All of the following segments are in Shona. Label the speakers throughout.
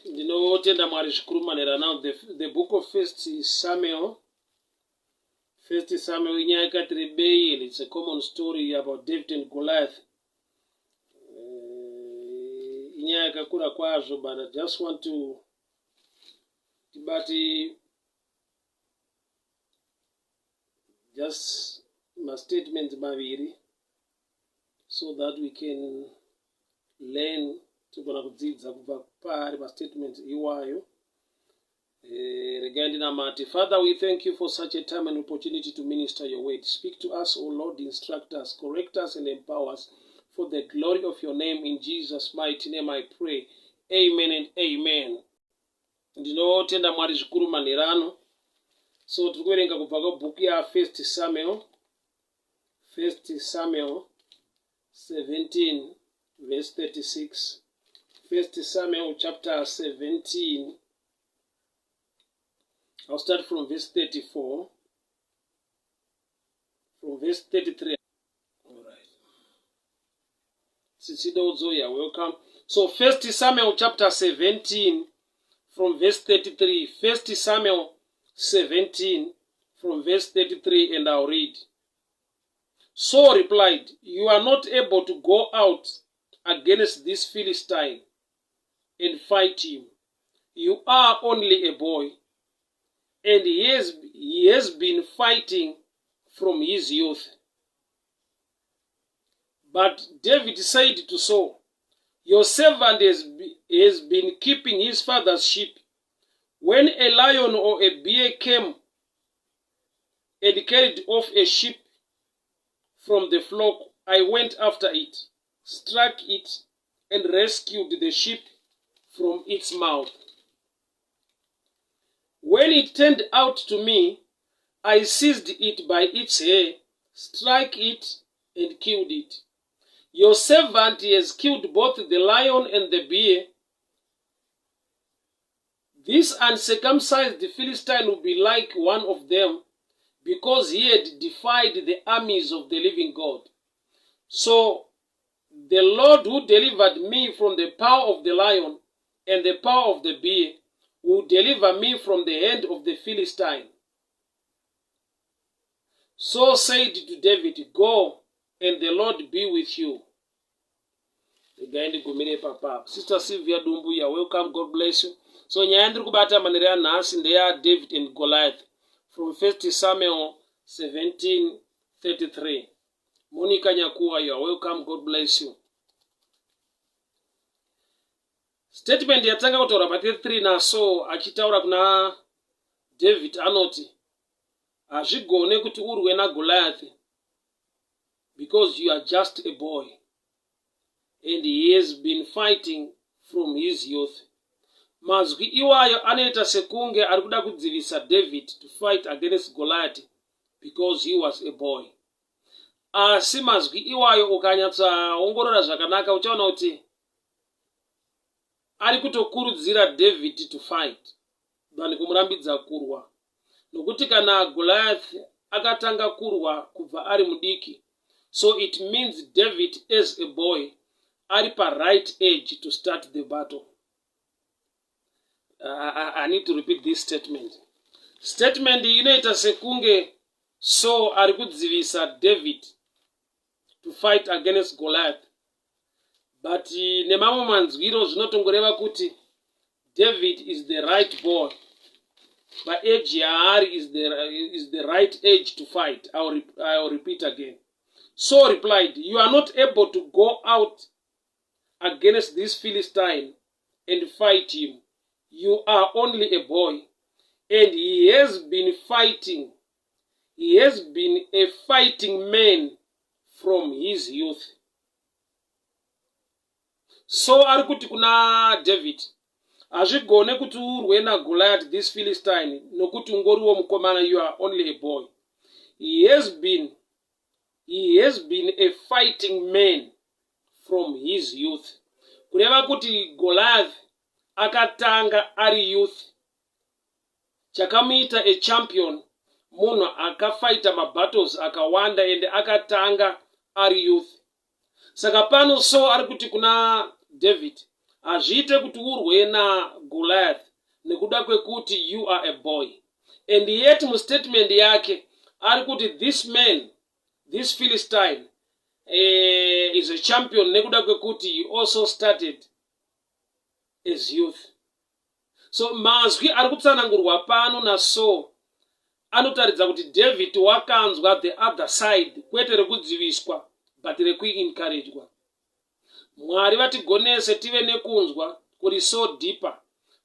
Speaker 1: Ndinotenda Mwari zvikuru manhero. Now the book of First Samuel. First Samuel inyaya yakati rebei and it's a common story about David and Goliath. Inyaya yakakura kwazvo, but I just want to tibati just mastatements maviri so that we can learn, togona kudzidza kubva paari mastatements iwayo. Regai ndinamate. Father, we thank you for such a time and opportunity to minister your word. Speak to us, O Lord, instruct us, correct us and empower us for the glory of your name. In Jesus' mighty name I pray, amen and amen. Ndinotenda Mwari zvikuru manheru ano. So tiri kuverenga kubva kubhuku yaFirst Samuel, First Samuel 17 verse 36. First Samuel chapter 17, I'll start from verse 34, from verse 33. All right. Tsitsi Dodzo, you're welcome. So First Samuel chapter 17 from verse 33. First Samuel 17 from verse 33, and I'll read. Saul replied, "You are not able to go out against this Philistine and fight him. You are only a boy, and he has been fighting from his youth." But David said to Saul, "Your servant has been keeping his father's sheep. When a lion or a bear came and carried off a sheep from the flock, I went after it, struck it, and rescued the sheep from its mouth. When it turned out to me, I seized it by its hair, struck it, and killed it. Your servant has killed both the lion and the bear. This uncircumcised Philistine will be like one of them, because he had defied the armies of the living God. So the Lord who delivered me from the power of the lion and the power of the bear will deliver me from the hand of the Philistine." Saul said to David, "Go, and the Lord be with you." Regai ndigumire papapo. Sister Sylvia Dumbu, you're welcome. God bless you. So nyaya ndiri kubata manheru anhasi ndeyaDavid and Goliath from 1 Samuel 1733. Monica Nyakuwa, you are welcome. God bless you. Statement yatanga kutaura pa33 naSaul achitaura kuna David anoti, "Hazvigone kuti urwe naGoliath because you are just a boy and he has been fighting from his youth." Mazwi iwayo anoita sekunge ari kuda kudzivisa David to fight against Goliath because he was a boy, asi mazwi iwayo ukanyatsaongorora zvakanaka uchaona kuti ari kutokurudzira David to fight than kumurambidza kurwa, nokuti kana Goliath akatanga kurwa kubva ari mudiki, so it means David as a boy ari paright age to start the battle. I need to repeat this statement. Statement iyi inoita sekunge so ari kudzivisa David to fight against Goliath, but nemamwe manzwiro zvinotongoreva kuti David is the right boy paage yaari, is the right age to fight. I will repeat again. Saul replied, "You are not able to go out against this Philistine and fight him. You are only a boy, and he has been fighting, he has been a fighting man from his youth." So ari kuti kuna David, "Hazvigone kuti urwe naGoliath, this Philistine, nokuti ungoriwo mukomana. You are only a boy. He has been a fighting man from his youth." Kureva kuti Goliath akatanga ari youth. Chakamuita a champion munhu akafaita mabattles akawanda ende akatanga ari youth. Saka pano so ari kuti kuna David, Hazviite kuti urwe naGoliath nekuda kwekuti you are a boy. And yet mustatement yake ari kuti this man, this Philistine is a champion nekuda kwekuti he also started as youth. So mazwi ari kutsanangurwa pano naSaul anotaridza kuti David wakanzwa the other side, kwete rekudziviswa but rekuencouragwa. Mwari vatigonese tive nekunzwa kuri so deeper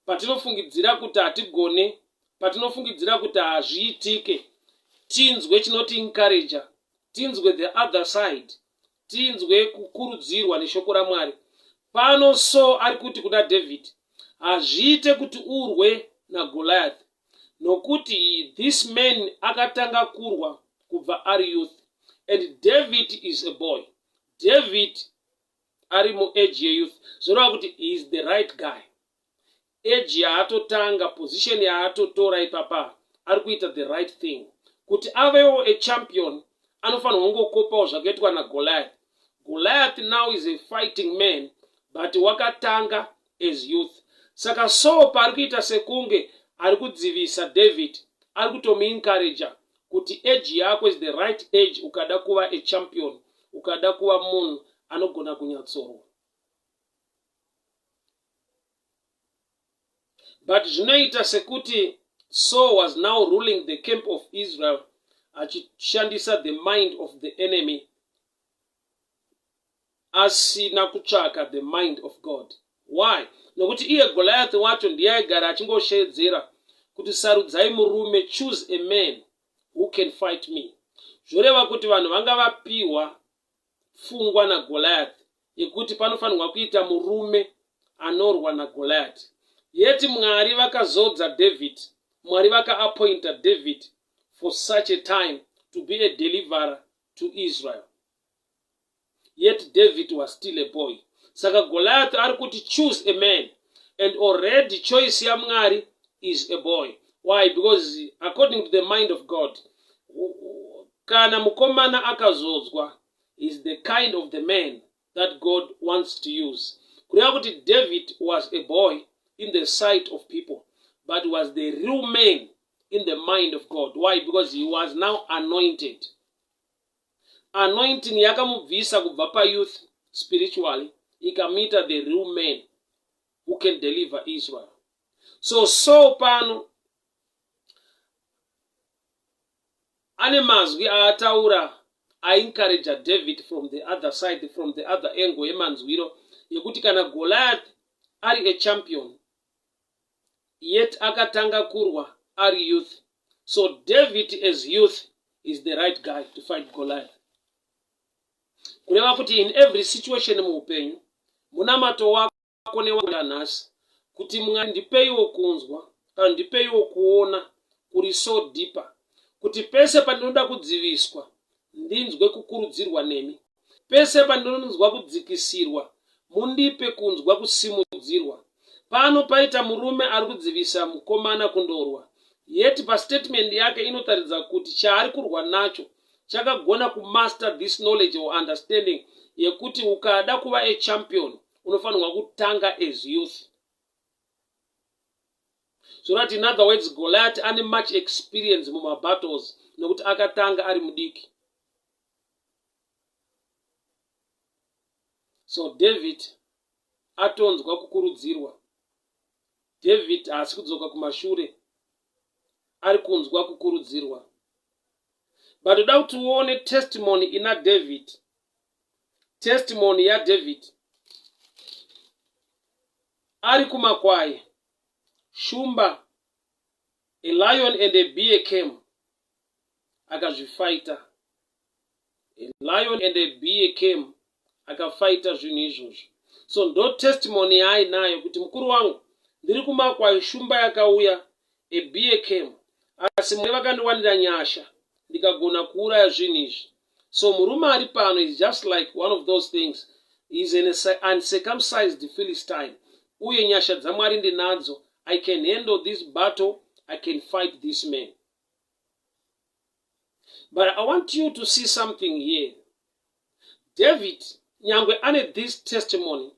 Speaker 1: patinofungidzira kuti hatigone, patinofungidzira kuti hazviitike, tinzwe chinoti encourager, tinzwe the other side, tinzwe kukurudzirwa neshoko raMwari. Pano Saul ari kuti kuna David, hazviite kuti urwe naGoliath nokuti this man akatanga kurwa kubva ari youth and David is a boy. David ari muage yeyouth, zvoreva kuti he is the right guy. Age yaatotanga, position yaatotora ipapa, ari kuita the right thing. Kuti avewo a champion anofanirwa kungokopawo zvakaitwa naGoliath. Goliath now is a fighting man, but wakatanga as youth. Saka Saul paari kuita sekunge ari kudzivisa David, ari kutomuencourager kuti age yako is the right age ukada kuva a champion, ukada kuva munhu anogona kunyatsorwa. But zvinoita sekuti Saul was now ruling the camp of Israel achishandisa the mind of the enemy asina kutsvaka the mind of God. Why? Nokuti iye Goliath wacho ndiye aigara achingosheedzera kuti sarudzai murume, choose a man who can fight me. Zvoreva kuti vanhu vanga vapiwa pfungwa naGoliath yekuti panofanirwa kuita murume anorwa naGoliath. Yet Mwari vakazodza David, Mwari vakaappointa David for such a time to be a deliverer to Israel. Yet David was still a boy. Saka Goliath ari kuti choose a man, and already choice yaMwari is a boy. Why? Because according to the mind of God, kana mukomana akazodzwa is the kind of the man that God wants to use. Kureva kuti David was a boy in the sight of people, but was the real man in the mind of God. Why? Because he was now anointed. Anointing yakamubvisa kubva payouth spiritually ikamuita the real man who can deliver Israel. So Saul pano ane mazwi aataura aencourager David from the other side, from the other angle yemanzwiro yekuti kana Goliath ari a champion yet akatanga kurwa ari youth, so David as youth is the right guy to fight Goliath. Kureva kuti in every situation muupenyu, munamato wako newanhasi kuti Mwari ndipeiwo kunzwa kana ndipeiwo kuona kuri so deeper kuti pese pandinoda kudziviswa ndinzwe kukurudzirwa nemi, pese pandinonzwa kudzikisirwa mundipe kunzwa kusimudzirwa. Pano paita murume ari kudzivisa mukomana kundorwa, yet pastatement yake inotaridza kuti chaari kurwa nacho chakagona kumaster this knowledge or understanding yekuti ukada kuva a champion unofanirwa kutanga as youth. So that in other words, Goliath ane much experience mumabattles nekuti akatanga ari mudiki. So David atonzwa kukurudzirwa. David haasi kudzoka kumashure, ari kunzwa kukurudzirwa. But toda kuti uone testimony ina David, testimony yaDavid ari kumakwai. Shumba, a lion and a bear came, akazvifaita. A lion and a bear came, akafaita zvinhu izvozvo. So ndo testimony yaainayo kuti mukuru wangu, ndiri kumakwai, shumba yakauya, a bear came, asi Mwari vakandiwanira nyasha ndikagona kuuraya zvinhu izvi. So murume ari pano is just like one of those things, is an uncircumcised Philistine, uye nyasha dzaMwari ndinadzo. I can handle this battle, I can fight this man. But I want you to see something here. David, nyangwe ane this testimony,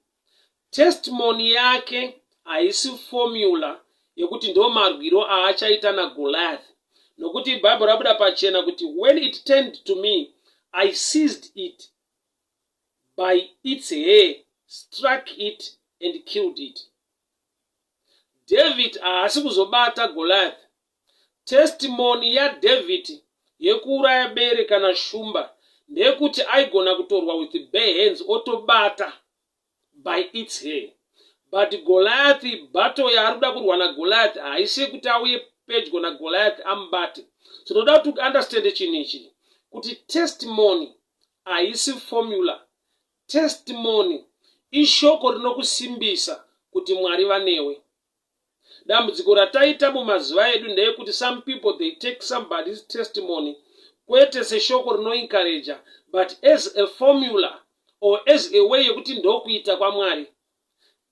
Speaker 1: Testimony yake haisi formula yekuti ndo marwiro aachaita naGoliath, nokuti Bhaibheri rabuda pachena kuti, "When it turned to me, I seized it by its hair, struck it and killed it." David haasi kuzobata Goliath. Testimony yaDavid yekuuraya bere kana shumba ndeyekuti aigona kutorwa with bare hands, otobata by its hair. But Goliath, battle yaari kuda kurwa naGoliath haisi yekuti auye pedyo naGoliath amubate. So toda kuti understand chinhu ichi, kuti testimony haisi formula. Testimony ishoko rinokusimbisa kuti Mwari vanewe. Dambudziko rataita mumazuva edu ndeyekuti some people, they take somebody's testimony kwete seshoko rinoencouraja, but as a formula or as a way yekuti ndokuita kwaMwari.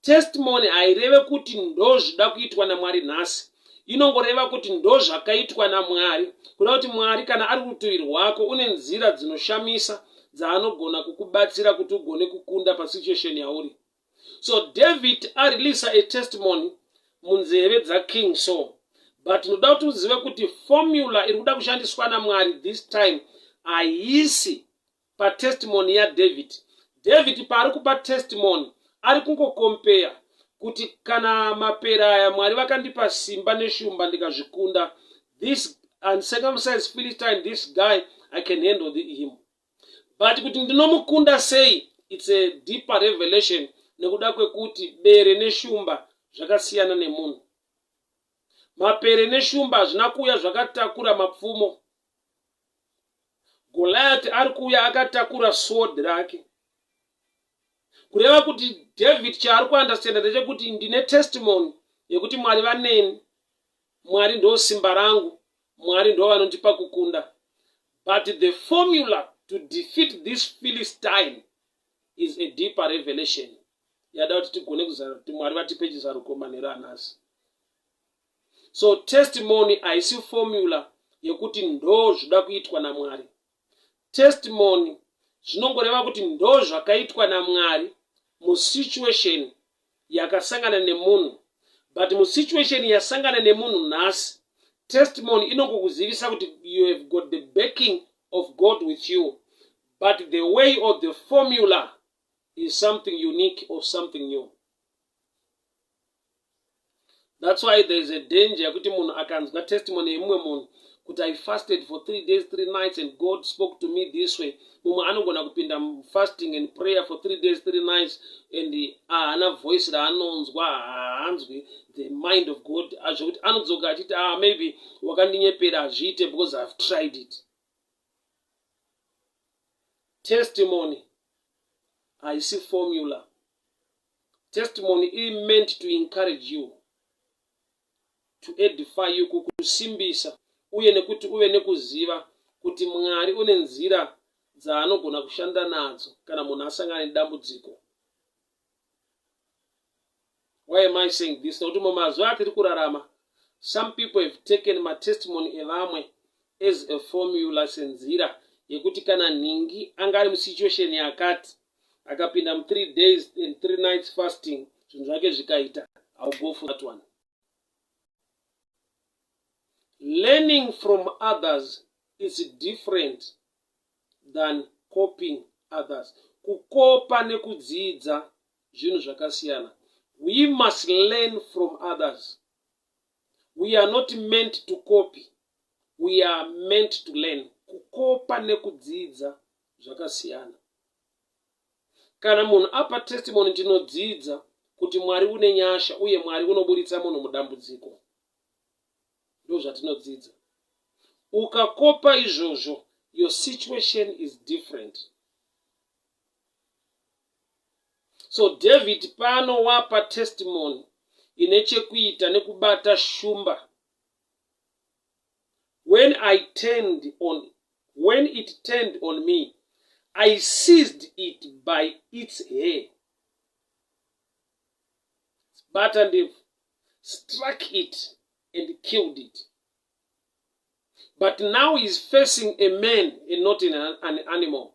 Speaker 1: Testimony haireve kuti ndozvida kuitwa naMwari nhasi. Inongoreva kuti ndozvakaitwa naMwari, kuda kuti Mwari kana ari rutivi rwako, une nzira dzinoshamisa dzaanogona kukubatsira kuti ugone kukunda pasituation yauri. So David areleasa a testimony munzeve dzaKing Saul, but ndoda kuti uzive kuti formula iri kuda kushandiswa naMwari this time haisi patestimony yaDavid. David paari kupa testimony, ari kungocompare kuti kana mapera aya Mwari vakandipa simba neshumba ndikazvikunda, this uncircumcised Philistine, this guy, I can handle him. But kuti ndinomukunda sei, it's a deeper revelation, nekuda kwekuti bere neshumba zvakasiyana nemunhu. Mapere neshumba hazvina kuuya zvakatakura mapfumo. Goliath ari kuuya akatakura sword rake, kureva kuti David chaari kuunderstanda ndechekuti ndine testimony yekuti Mwari vaneni, Mwari ndo simba rangu, Mwari ndo vanondipa kukunda. But the formula to defeat this Philistine is a deeper revelation yada kuti tigone kuti Mwari vatipe chizaruko manheru anhasi. So testimony haisi formula yekuti ndo zvida kuitwa naMwari. Testimony zvinongoreva kuti ndo zvakaitwa naMwari musituation yakasangana nemunhu. But musituation yasangana nemunhu nhasi, testimony inongokuzivisa kuti you have got the backing of God with you, but the way of the formula is something unique or something new. That's why there is a danger yekuti munhu akanzwa testimony yemumwe munhu kuti, "I fasted for 3 days, 3 nights, and God spoke to me this way," mumwe anogona kupinda fasting and prayer for 3 days, 3 nights, and haana voice raanonzwa, haanzwi the mind of God, zvekuti anodzoka achiti, "Ah, maybe wakandinyepera, hazviite because I have tried it." Testimony haisi formula. Testimony iri meant to encourage you, to edify you, kukusimbisa uye nekuti uve nekuziva kuti Mwari une nzira dzaanogona kushanda nadzo kana munhu asangana nedambudziko. Why am I saying this? Nekuti mumazuva atiri kurarama, some people have taken matestimony evamwe as a formula, senzira yekuti kana nhingi anga ari musituation yakati, akapinda mu3 days and 3 nights fasting, zvinhu zvake zvikaita, I will go for that one. Learning from others is different than copying others. Kukopa nekudzidza zvinhu zvakasiyana. We must learn from others. We are not meant to copy, we are meant to learn. Kukopa nekudzidza zvakasiyana. Kana munhu apa testimony, tinodzidza kuti Mwari une nyasha uye Mwari unoburitsa munhu mudambudziko. Ndo zvatinodzidza. Ukakopa izvozvo, your situation is different. So David pano wapa testimony ine chekuita nekubata shumba. When it turned on me, I seized it by its hair," bata ndebvu, "struck it and killed it." But now he's facing a man and not an animal.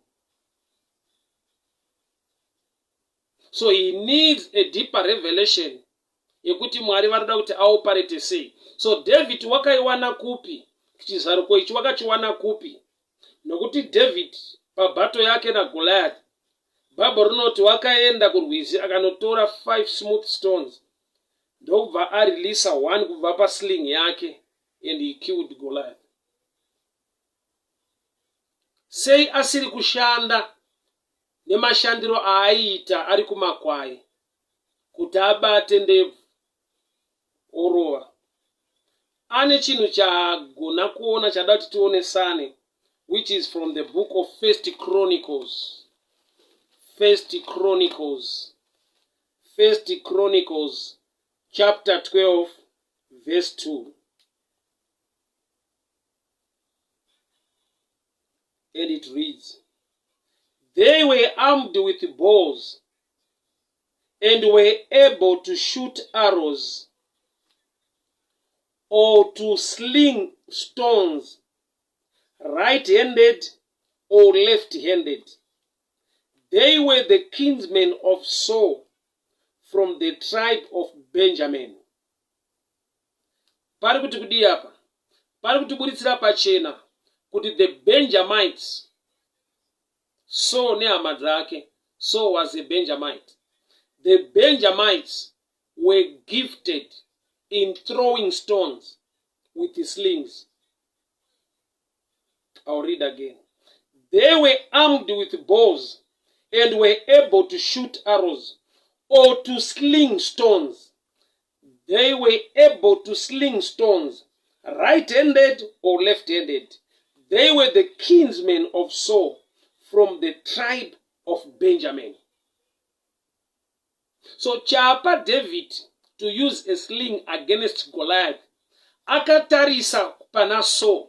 Speaker 1: So he needs a deeper revelation yekuti Mwari vanoda kuti aoparete sei. So David wakaiwana kupi? Chizaruko ichi wakachiwana kupi? Nokuti David pabato yake naGoliath, Bible rinoti wakaenda kurwizi akanotora 5 smooth stones ndokubva areleasa one kubva pasling yake and he killed Goliath. Sei asiri kushanda nemashandiro aaiita ari kumakwai kuti abate ndebvu orova? Ane chinhu chaagona kuona chada kuti tionesane, which is from the book of First Chronicles. First Chronicles. First Chronicles chapter 12 verse 2. And it reads, They were armed with bows and were able to shoot arrows or to sling stones, right-handed or left-handed. They were the kinsmen of Saul from the tribe of Benjamin. Pari kuti kudii apa? Pari kutiburitsira pachena kuti the Benjamites, Saul nehama dzake, Saul was a Benjamite. The Benjamites were gifted in throwing stones with the slings. I'll read again. They were armed with bows and were able to shoot arrows or to sling stones. They were able to sling stones, right-handed or left-handed. They were the kinsmen of Saul from the tribe of Benjamin. So chapa David to use a sling against Goliath, akatarisa pana Saul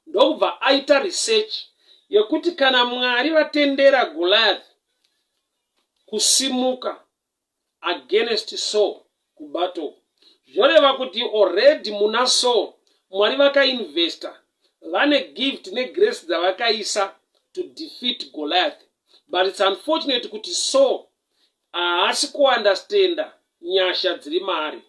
Speaker 1: ndokubva aita research yekuti kana Mwari vatendera Goliath kusimuka against Saul kubattle, zvoreva kuti already muna Saul Mwari vakainvesta, vane gift negrace dzavakaisa to defeat Goliath. But it's unfortunate kuti Saul haasi kuunderstanda nyasha dziri maari.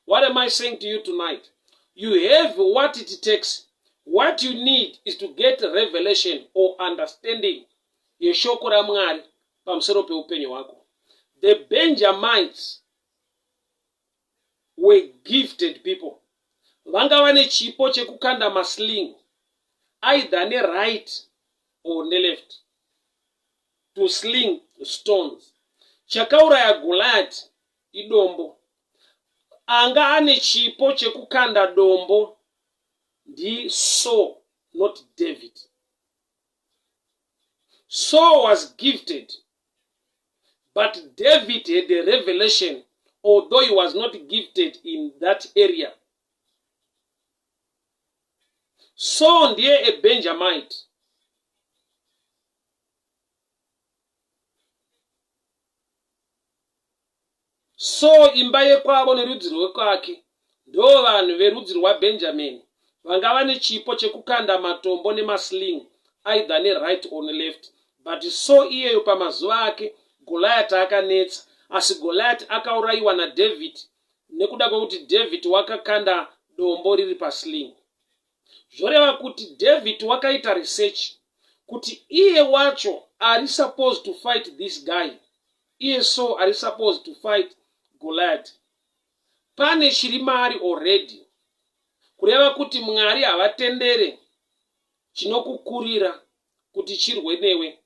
Speaker 1: What am I saying to you tonight? You have what it takes. What you need is to get revelation or understanding yeshoko raMwari pamusoro peupenyu hwako. The Benjamites were gifted people. Vanga vane chipo chekukanda masling either neright or neleft to sling stones. Chakauraya Goliath idombo. Anga ane chipo chekukanda dombo ndi Saul, not David. Saul was gifted, but David had a revelation, although he was not gifted in that area. Saul ndiye a Benjamite. So imba yekwavo nerudzi rwekwake ndo vanhu verudzi rwaBenjamini vanga vane chipo chekukanda matombo nemasling either neright or neleft. But so iyeyo pamazuva ake Goliath akanetsa, asi Goliath akaurayiwa naDavid nekuda kwekuti David wakakanda dombo riri pasling. Zvoreva kuti David wakaita research kuti iye wacho ari supposed to fight this guy, iye so ari supposed to fight Goliath, pane chiri maari already, kureva kuti Mwari havatendere chinokukurira kuti chirwe newe.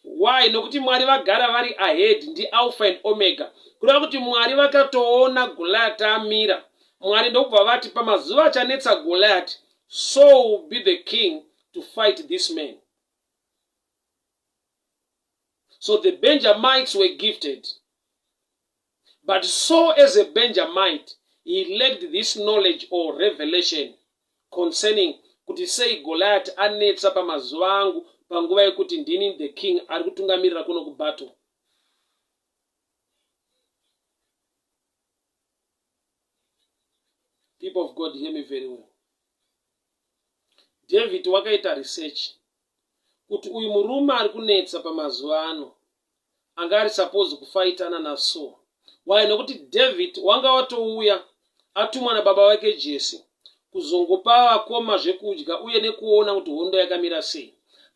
Speaker 1: Why? Nokuti Mwari vagara vari ahead, ndi Alpha and Omega. Kureva kuti Mwari vakatoona Goliath amira, Mwari ndokubva vati pamazuva achanetsa Goliath, Saul will be the king to fight this man. So the Benjamites were gifted, but Saul as a Benjamite, he lacked this knowledge or revelation concerning kuti sei Goliath anetsa pamazuva angu, panguva yekuti ndini the king ari kutungamirira kuno kubattle. People of God, hear me very well. David wakaita research kuti uyu murume ari kunetsa pamazuva ano. anga ari suppose kufaitana naSaul. Why? Nokuti David wanga watouya atumwa nababa vake Jesse kuzongopa vakoma zvekudya uye nekuona kuti hondo yakamira sei.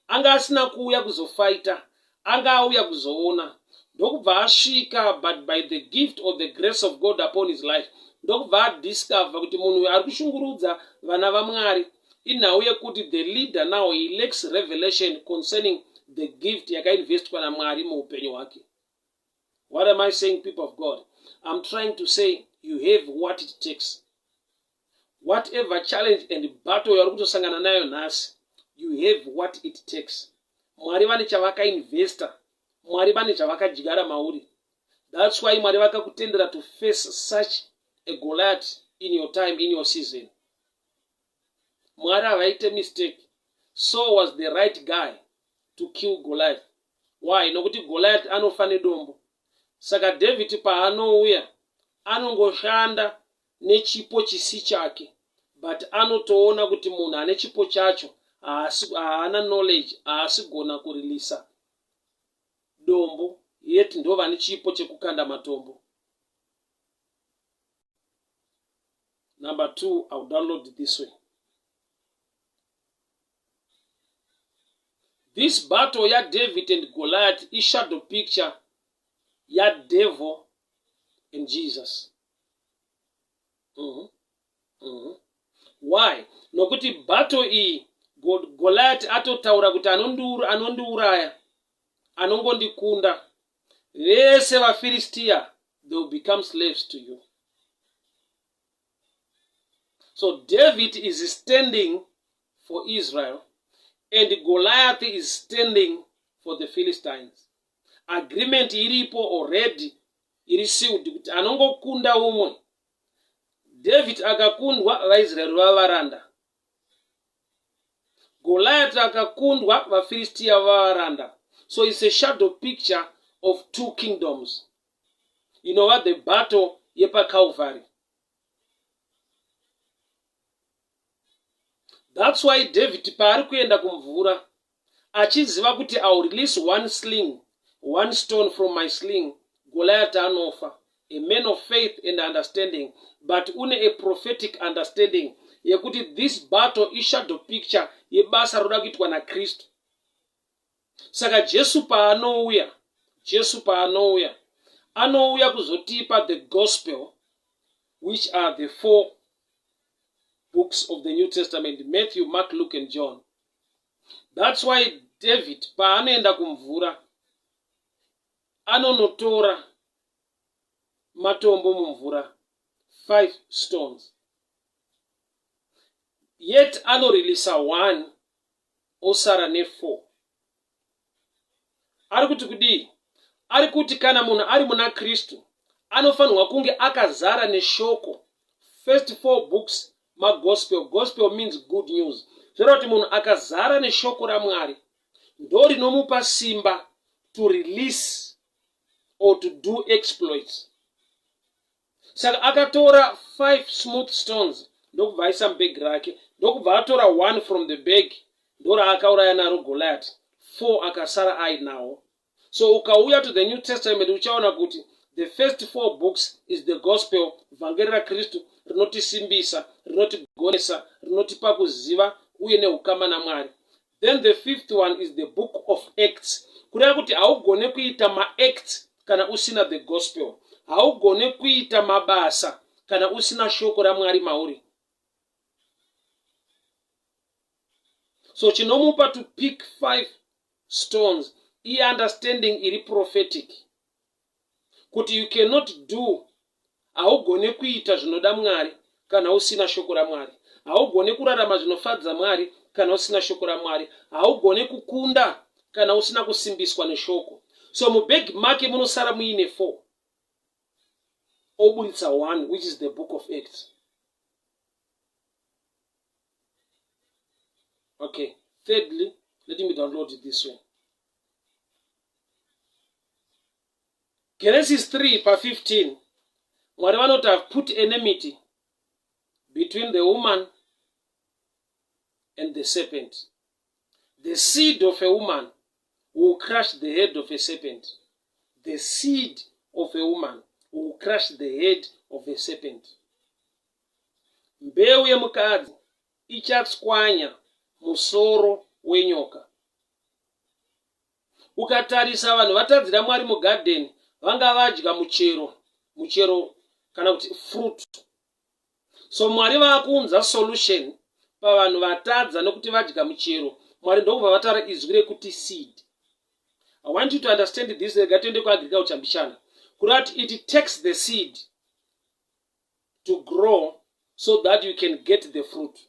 Speaker 1: Anga asina kuuya kuzofaita, anga auya kuzoona. Ndokubva asvika but by the gift or the grace of God upon his life ndokubva adiscover kuti munhu uyu ari kushungurudza vana vaMwari inhau yekuti the leader now he lacks revelation concerning the gift yakainvestwa naMwari muupenyu hwake. What am I saying, people of God? I'm trying to say you have what it takes. Whatever challenge and battle yauri kutosangana nayo nhasi, you have what it takes. Mwari vane chavakainvesta, Mwari vane chavakadyara mauri. That's why Mwari vakakutendera to face such a Goliath in your time, in your season. Mwari havaite mistake. Saul was the right guy to kill Goliath. Why? Nokuti Goliath anofa nedombo. Saka David paanouya anongoshanda nechipo chisi chake but anotoona kuti munhu ane chipo chacho haana knowledge, haasi gona kurilisa dombo yet ndo vane chipo chekukanda matombo. Number 2, I'll download this way. This battle yaDavid and Goliath ishadow picture yaDevil and Jesus. Why? Nokuti battle iyi Goliath atotaura kuti anondiuraya, anongondikunda. Vese vaFiristia, they will become slaves to you. So David is standing for Israel and Goliath is standing for the Philistines. Agreement iripo already, iri sealed kuti anongokunda umwe. David akakundwa, vaIsraeri vava varanda. Goliath akakundwa, vaFilistia vava varanda. So it's a shadow picture of two kingdoms. Inova the battle yepaCalvary. That's why David paari kuenda kumvura achiziva kuti I will release one sling, one stone from my sling, Goliath anofa. A man of faith and understanding, but une a prophetic understanding yekuti this battle ishadow picture yebasa roda kuitwa naKristu. Saka Jesu paanouya, Jesu paanouya, anouya kuzotipa the gospel, which are the 4 books of the New Testament, Matthew, Mark, Luke and John. That's why David paanoenda kumvura anonotora matombo mumvura, 5 stones, yet anoreleasa 1 osara ne4. Ari kuti kudii? Ari kuti kana munhu ari muna Kristu anofanirwa kunge akazara neshoko. First 4 books magospel. Gospel means good news. Zvoreva kuti munhu akazara neshoko raMwari ndo rinomupa simba to release or to do exploits. Saka akatora 5 smooth stones ndokubva aisa mubhegi rake, ndokubva atora 1 from the bag, ndoraakauraya naro Goliath. 4 akasara ainawo. So ukauya to the New Testament uchaona kuti the first 4 books is the gospel, vhangeri raKristu rinotisimbisa, rinotigonesa, rinotipa kuziva uye neukama naMwari. Then the 5th one is the book of Acts. Kureva kuti haugone kuita maacts kana usina the gospel. Haugone kuita mabasa kana usina shoko raMwari mauri. So chinomupa to pick 5 stones i understanding iri prophetic kuti you cannot do, haugone kuita zvinoda Mwari kana usina shoko raMwari. Haugone kurarama zvinofadza Mwari kana usina shoko raMwari. Haugone kukunda kana usina kusimbiswa neshoko. So mubhegi make munosara muine 4, oburitsa 1, which is the book of Acts. Okay, thirdly, let me download it this way. Genesis 3 pa 15, Mwari vanoti, I've put enmity between the woman and the serpent. The seed of a woman will crush the head of a serpent. The seed of a woman will crush the head of a serpent. Mbeu yemukadzi ichatswanya musoro wenyoka. Ukatarisa vanhu vatadzira Mwari mugadheni vanga vadya muchero, muchero kana kuti fruit. So Mwari vakuunza solution pavanhu vatadza nokuti vadya muchero. Mwari ndokubva vataura izwi rekuti seed. I want you to understand this. Rega tiende kuagriculture mbichana. Kurati it takes the seed to grow so that you can get the fruit.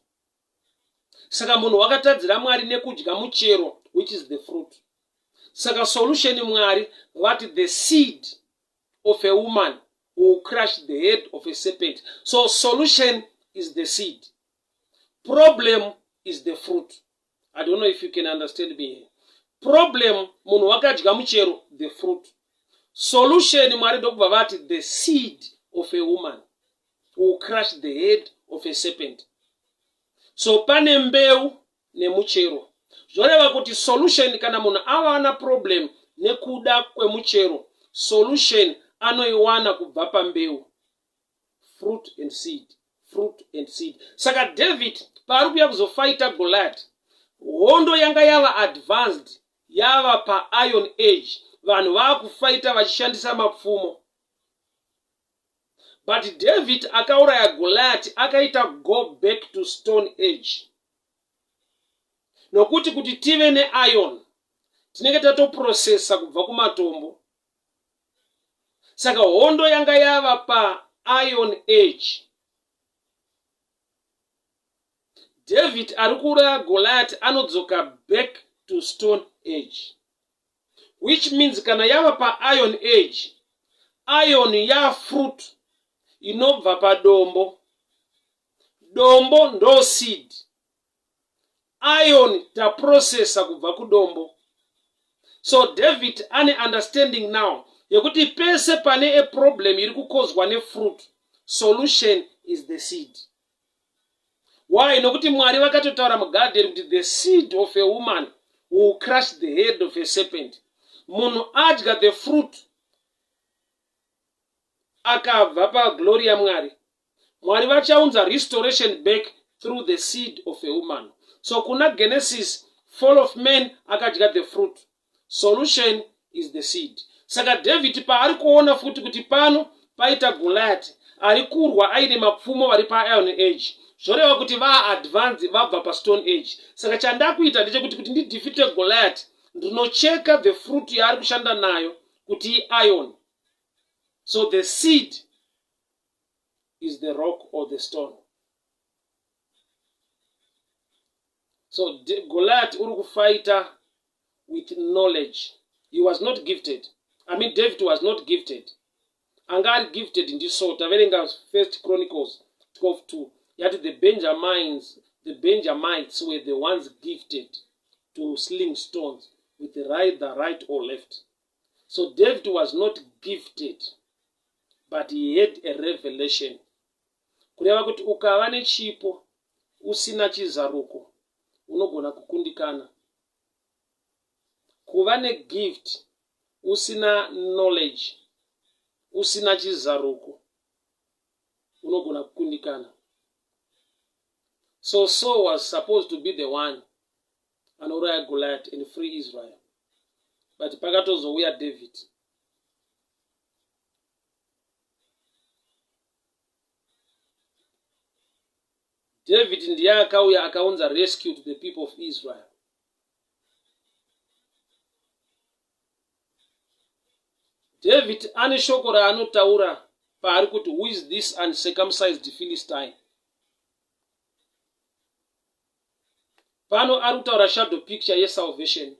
Speaker 1: Saka munhu wakatadzira Mwari nekudya muchero which is the fruit. Saka solution Mwari vati the seed of a woman will crush the head of a serpent. So solution is the seed. Problem is the fruit. I don't know if you can understand me here. Problem munhu wakadya muchero the fruit. Solution Mwari ndokubva vati the seed of a woman will crush the head of a serpent. So pane mbeu nemuchero. Zvoreva kuti solution kana munhu awana problem nekuda kwemuchero, solution anoiwana kubva pambeu. Fruit and seed, fruit and seed. Saka David paari kuuya kuzofaita Goliath, hondo yanga yava advanced, yava pairon age, vanhu vakufaita vachishandisa mapfumo. But David akauraya Goliath akaita go back to stone age. Nokuti kuti tive neiron tinenge tatoprocessa kubva kumatombo. Saka hondo yanga yava pairon age. David ari kuuraya Goliath anodzoka back to stone age. Which means kana yava pairon age, iron yafruit inobva padombo. Dombo ndo seed. Iron taprocessa kubva kudombo. So David ane understanding now yekuti pese pane a problem iri kukozwa nefruit, solution is the seed. Why? Nokuti Mwari vakatotaura mugarden kuti the seed of a woman will crush the head of a serpent. Munhu adya the fruit akabva paglory yaMwari, Mwari vachaunza restoration back through the seed of a woman. So kuna Genesis, fall of man akadya the fruit. Solution is the seed. Saka David paari kuona futi kuti pano paita Goliath ari kurwa aine mapfumo vari pairon age, zvoreva kuti vaadvance vabva pastone age. Saka chandakuita ndechekuti kuti ndidefeate Goliath ndinocheka the fruit yaari kushanda nayo kuti iron. So the seed is the rock or the stone. So Goliath uri kufighter with knowledge. He was not gifted. I mean, David was not gifted. Anga ari gifted ndiSaul. Taverenga First Chronicles 12:2. Yati the Benjamins, the Benjamites were the ones gifted to sling stones with the right, the right or left. So David was not gifted, but he had a revelation. Kureva kuti ukava nechipo usina chizaruko unogona kukundikana. Kuva negift usina knowledge, usina chizaruko unogona kukundikana. So Saul was supposed to be the one anouraya Goliath and free Israel. But pakatozouya David. David ndiye akauya akaunza rescue to the people of Israel. David ane shoko raanotaura paari kuti who is this uncircumcised Philistine? Pano ari kutaura shadow picture yesalvation.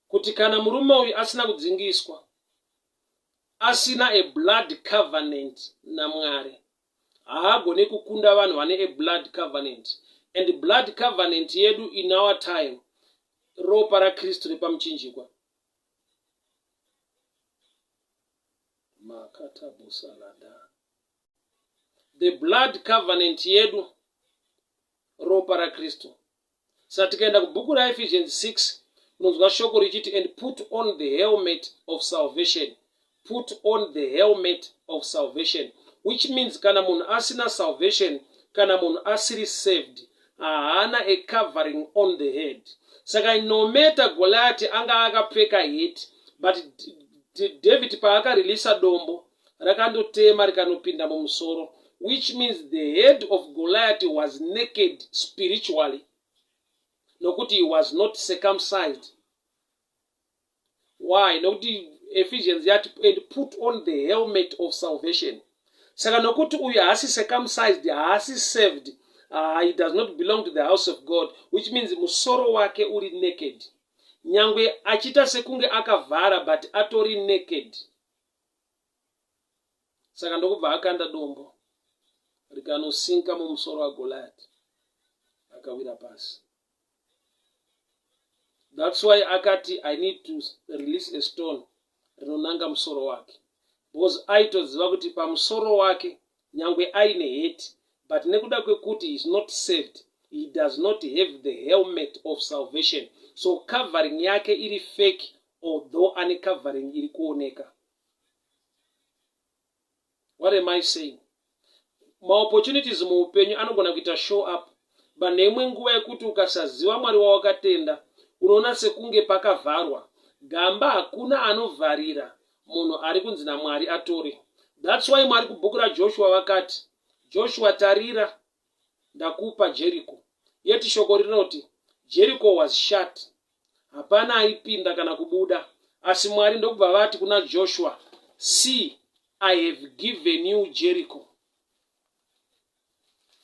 Speaker 1: Kuti kana murume uyu asina kudzingiswa, asina a blood covenant naMwari, haagone kukunda vanhu vane a blood covenant. And blood covenant yedu in our time, ropa raKristu repamuchinjikwa. Makatabusalada. The blood covenant yedu ropa raKristu. Saka tikaenda kubhuku raEphesians 6, Unonzwa shoko richiti and put on the helmet of salvation. Put on the helmet of salvation. Which means kana munhu asina salvation, kana munhu asiri saved, haana a covering on the head. Saka no matter Goliath anga akapfeka hat, but David paakareleasa dombo rakandotema rikanopinda mumusoro, which means the head of Goliath was naked spiritually, nokuti he was not circumcised. Why? Nokuti Ephesians yati and put on the helmet of salvation. Saka nokuti uyu haasi circumcised, haasi saved, he does not belong to the house of God, which means musoro wake uri naked. Nyangwe achiita sekunge akavhara but atori naked. Saka ndokubva akanda dombo rikanosinka mumusoro waGoliath akawira pasi. That's why akati I need to release a stone rinonanga musoro wake because aitoziva kuti pamusoro wake nyangwe aine heti but nekuda kwekuti he is not saved he does not have the helmet of salvation so covering yake iri fake although ane covering iri kuoneka. What am I saying? Maopportunities muupenyu anogona kuita show up but neimwe nguva yekuti ukasaziva Mwari wawakatenda unoona sekunge pakavharwa. Gamba hakuna anovharira munhu ari kunzi naMwari atore. That's why Mwari kubhuku raJoshua vakati, Joshua tarira ndakupa Jericho. Yet shoko rinoti Jericho was shut. Hapana aipinda kana kubuda. Asi Mwari ndokubva vati kuna Joshua, See, I have given you Jericho.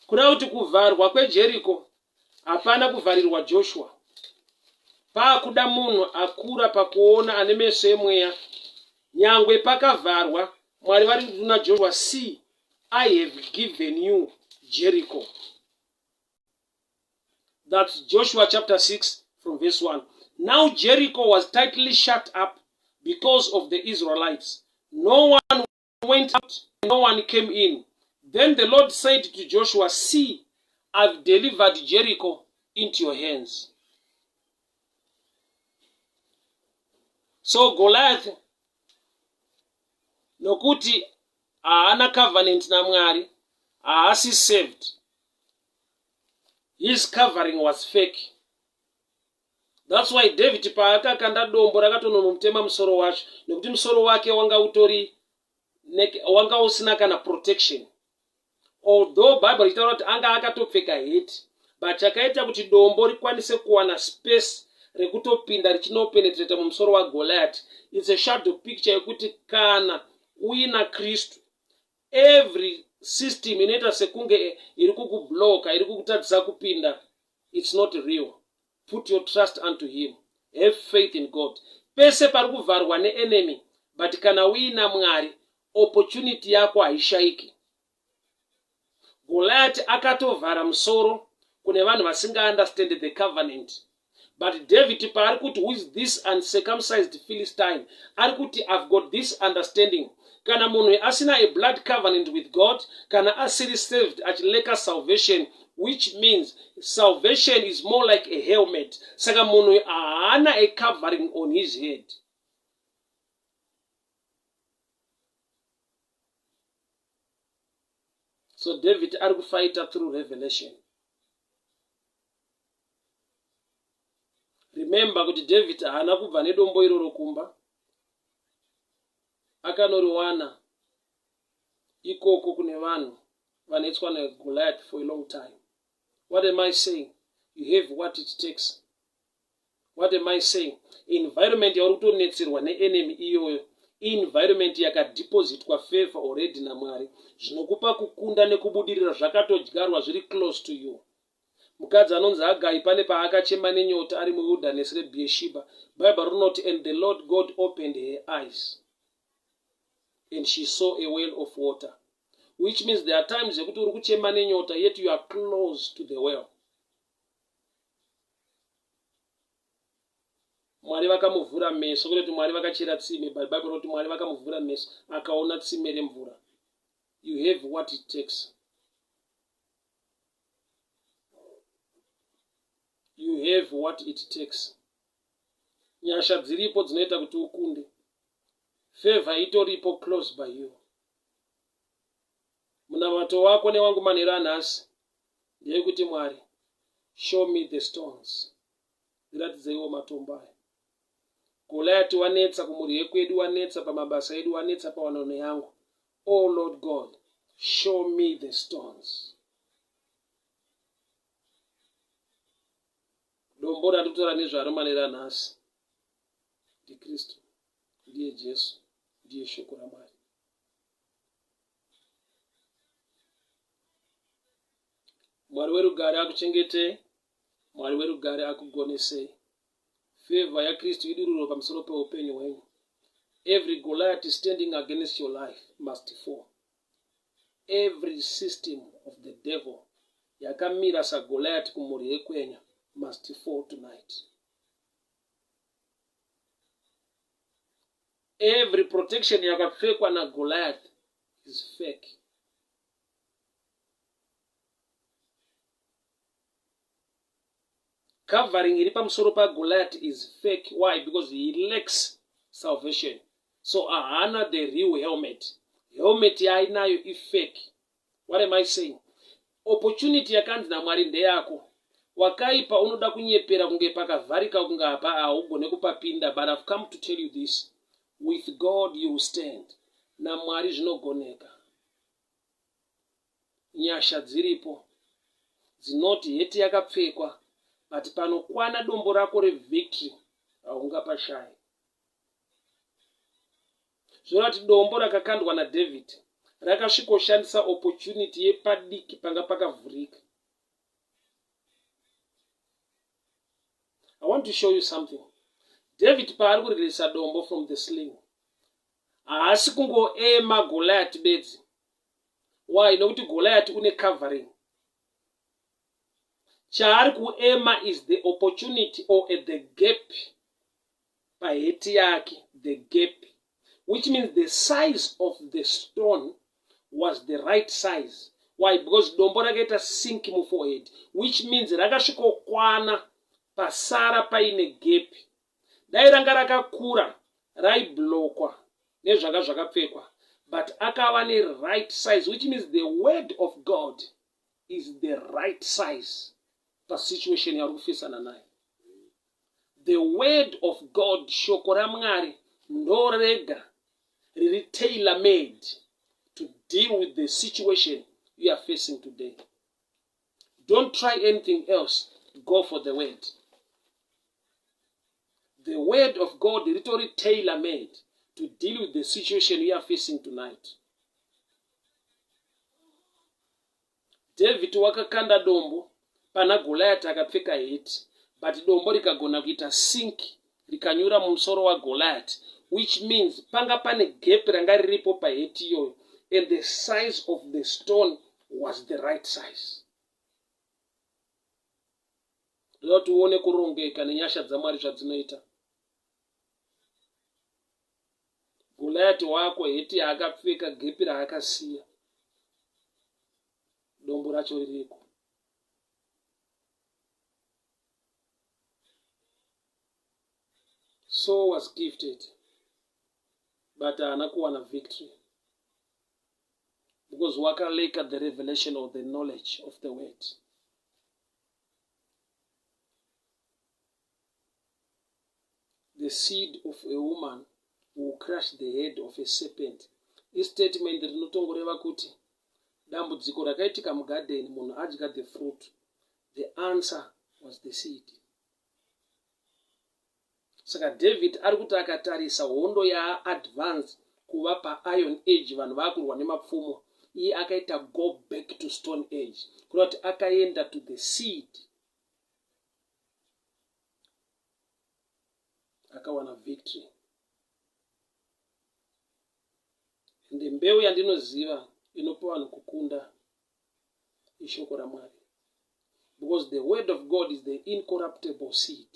Speaker 1: Kureva kuti kuvharwa kweJericho hapana kuvharirwa Joshua. Paakuda munhu akura pakuona ane meso emweya. Nyangwe pakavharwa, Mwari vari kuna Joshua, see, I have given you Jericho. That's Joshua chapter 6 from verse 1. Now Jericho was tightly shut up because of the Israelites. No one went out, no one came in. Then the Lord said to Joshua, See, I've delivered Jericho into your hands. So Goliath, nokuti haana covenant naMwari, haasi saved. His covering was fake. That's why David paakakanda dombo rakatononomutema musoro wacho nekuti musoro wake wanga utori wanga usina kana protection. Although Bible richitaura kuti anga akatopfeka heti but chakaita kuti dombo rikwanise kuwana space rekutopinda richinopenetrata mumusoro waGoliath. It's a shadow picture yekuti kana uina Kristu every system inoita sekunge iri kukubloka iri kukutadzisa kupinda it's not real put your trust unto him have faith in god pese pari kuvharwa neenemy but kana uina mwari opportunity yako haishaiki goliati akatovhara musoro kune vanhu vasingaunderstand the covenant But David paari kuti who is this uncircumcised Philistine, ari kuti I've got this understanding. Kana munhu asina a blood covenant with God, kana asiri saved achileka salvation, which means salvation is more like a helmet. Saka munhu haana a covering on his head. So David ari kufighter through revelation. Remember kuti David haana kubva nedombo iroro kumba. Akanoriwana ikoko kune vanhu vanetswa naGoliath for a long time. What am I saying? You have what it takes. What am I saying? Environment yauri kutonetserwa neenemy iyoyo environment yakadepositwa favor already naMwari zvinokupa kukunda nekubudirira zvakatodyarwa zviri close to you. Mukadzi anonzi Hagai pane paakachema nenyota ari muwilderness reBeersheba. Bible rinoti and the Lord God opened her eyes and she saw a well of water. Which means there are times yekuti uri kuchema nenyota yet you are close to the well. Mwari vakamuvhura meso kwete kuti Mwari vakachera tsime but Bible rinoti Mwari vakamuvhura meso akaona tsime remvura. You have what it takes. You have what it takes. Nyasha dziripo dzinoita kuti ukunde. Favor itoripo close by you. Munamato wako newangu manheru anhasi ndeyekuti Mwari, show me the stones. Ndiratidzeiwo matombo aya. Goliath wanetsa kumhuri yekwedu, wanetsa pamabasa edu, wanetsa pawanano yangu. Oh Lord God, show me the stones. Dombo randikutora nezvaro manera nhasi ndiKristu, ndiye Jesu, ndiye shoko raMwari. Mwari werugare akuchengetei, Mwari werugare akugonesei. Favor yaKristu idururwe pamusoro peupenyu hwenyu. Every Goliath standing against your life must fall. Every system of the devil yakamira saGoliath kumhuri yekwenyu must fall tonight. Every protection yakapfekwa naGoliath is fake. Covering iri pamusoro paGoliath is fake. Why? Because he lacks salvation. So ahana the real helmet. Helmet yaainayo ifake. What am I saying? Opportunity yakanzi naMwari ndeyako. Wakaipa unoda kunyepera kunge pakavharika kunge apa haugone kupapinda but I've come to tell you this. With God you will stand. NaMwari zvinogoneka. Nyasha dziripo dzinoti heti yakapfekwa but panokwana dombo rako revictory haungapashayi. Zvoreva kuti dombo rakakandwa naDavid rakasvikoshandisa opportunity yepadiki panga pakavhurika. I want to show you something. David paari kuririsa dombo from the sling haasi kungoema Goliath bedzi. Why? Nokuti Goliath une covering. Chaari kuema is the opportunity or at the gap paheti yake, the gap, which means the size of the stone was the right size. Why? Because dombo rakaita sink muforehead, which means rakasvikokwana pasara paine gap. Dai ranga rakakura raiblokwa nezvanga zvakapfekwa but akava neright size which means the word of God is the right size pasituation yauri kufesana nayo. The word of God, shoko raMwari ndorega riri tailor made to deal with the situation you are facing today. Don't try anything else. Go for the word. The word of God ritori tailor made to deal with the situation you are facing tonight. David wakakanda dombo pana Goliath akapfeka heti but dombo rikagona kuita sink rikanyura mumusoro waGoliath which means panga pane gap ranga riripo paheti iyoyo and the size of the stone was the right size. Ndoda kuti uone kurongeka nenyasha dzaMwari zvadzinoita. Goliath wako heti yaakapfeka gepi raakasiya dombo racho ririko. Saul was gifted but haana kuwana victory because wakaleka the revelation of the knowledge of the word. The seed of a woman will crush the head of a serpent. Istatement rinotongoreva kuti dambudziko rakaitika mugarden munhu adya the fruit. The answer was the seed. Saka David ari kuti akatarisa hondo yaadvance kuva pairon age vanhu vakurwa nemapfumo iye akaita go back to stone age kureva kuti akaenda to the seed akawana victory ende mbeu yandinoziva inopa vanhu kukunda ishoko ramwari because the word of god is the incorruptible seed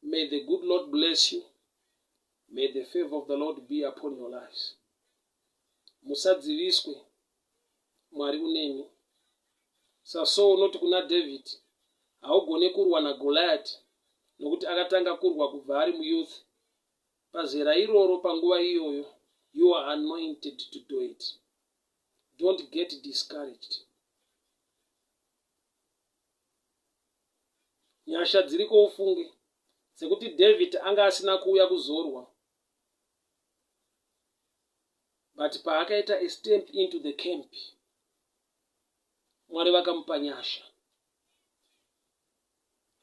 Speaker 1: May the good Lord bless you. May the favor of the Lord be upon your lives. Musadziviswe, Mwari unemi. SaSaul unoti kuna David, haugone kurwa naGoliath. Nokuti akatanga kurwa kubva ari muyouth. Pazera iroro, panguva iyoyo, you are anointed to do it. Don't get discouraged. Nyasha dziriko ufunge, sekuti David anga asina kuuya kuzorwa, but paakaita a step into the camp, Mwari vakamupa nyasha.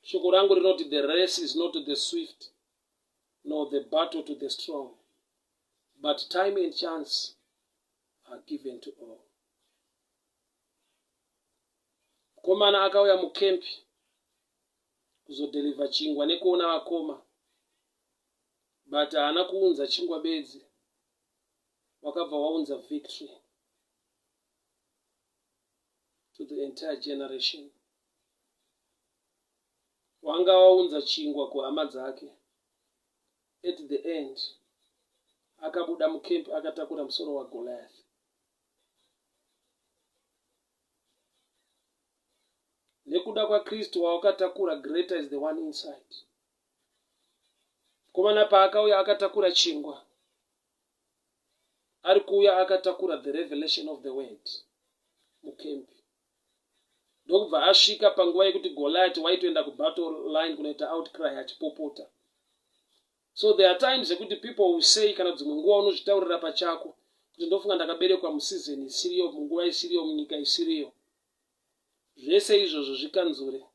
Speaker 1: Shoko rangu rinoti the race is not to the swift nor the battle to the strong, but time and chance are given to all. Mukomana akauya mukempi kuzodheliver chingwa nekuona vakoma, but haana kuunza chingwa bedzi, wakabva waunza victory to the entire generation. Wanga waunza chingwa kuhama dzake. At the end akabuda mukempi akatakura musoro waGoliath. Nekuda kwaKristu wawakatakura, greater is the one inside. Mukomana paakauya akatakura chingwa, ari kuuya akatakura the revelation of the word mukempi. Ndokubva asvika panguva yekuti Goliath waitoenda kubattle line kunoita outcry achipopota. So there are times yekuti people will say, kana dzimwe nguva unozvitaurira pachako kuti ndofunga ndakaberekwa museason isiriyo, munguva isiriyo, munyika isiriyo. Zvese izvozvo zvikanzure,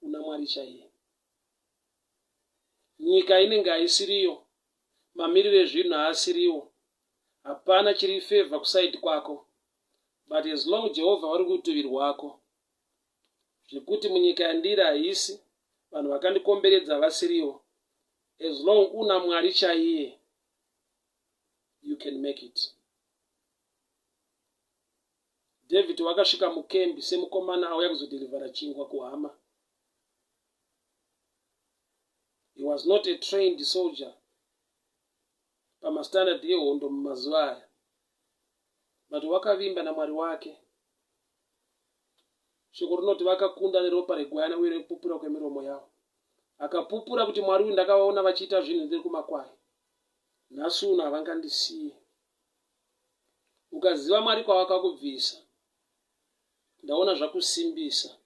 Speaker 1: una Mwari chaiye. Nyika inenge haisiriyo, mamiriro ezvinhu haasiriwo, hapana chiri favor kuside kwako, but as long Jehovha vari kurutivi rwako, zvekuti munyika yandiri haisi, vanhu vakandikomberedza vasiriwo, as long una Mwari chaiye, you can make it. David wakasvika mukembi semukomana auya kuzodhilivhara chingwa kuhama. He was not a trained soldier pamastandard ehondo mumazuva aya, but wakavimba naMwari wake. Shoko rinoti vakakunda neropa regwayana uye nekupupura kwemiromo yavo. Akapupura kuti Mwari uyu ndakavaona vachiita zvinhu ndiri kumakwai, nhasi uno havangandisiye. Ukaziva Mwari kwavakakubvisa, ndaona zvakusimbisa.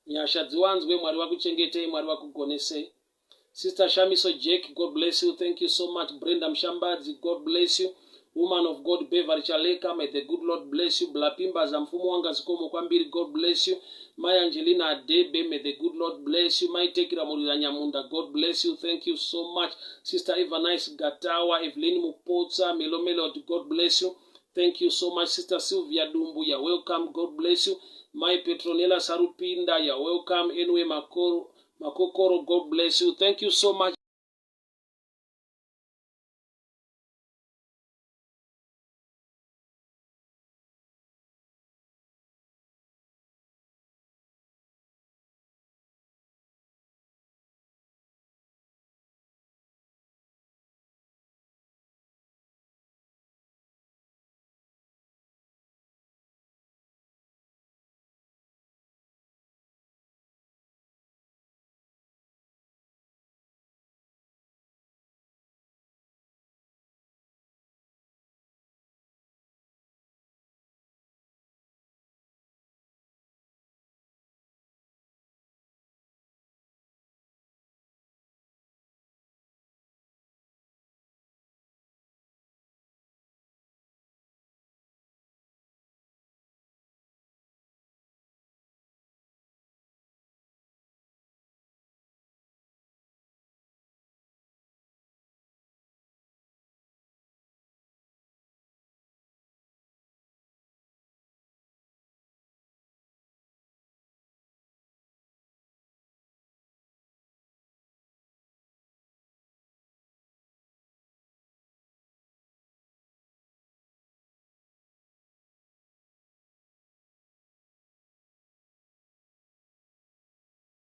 Speaker 1: Nyasha dziwanzwe, Mwari vakuchengetei, Mwari vakugonesei. Sister Shamiso Jack, God bless you. Thank you so much. Brenda Mshambadzi, God bless you. Woman of God Beverly Chaleka, may the good Lord bless you. Blapimba Zamfumo wanga zikomo kwambiri, God bless you. Mai Angelina Adebe, may the good Lord bless you. Mai Tekira Murira Nyamunda, God bless you. Thank you so much. Sister Eva Nice Gatawa, Evelyn Mupotsa, Melo Melody, God bless you. Thank you so much. Sister Sylvia Dumbu, you're welcome. God bless you. Mai Petronella Sarupinda, you're welcome. Anyway, Makoro, Makokoro, God bless you. Thank you so much.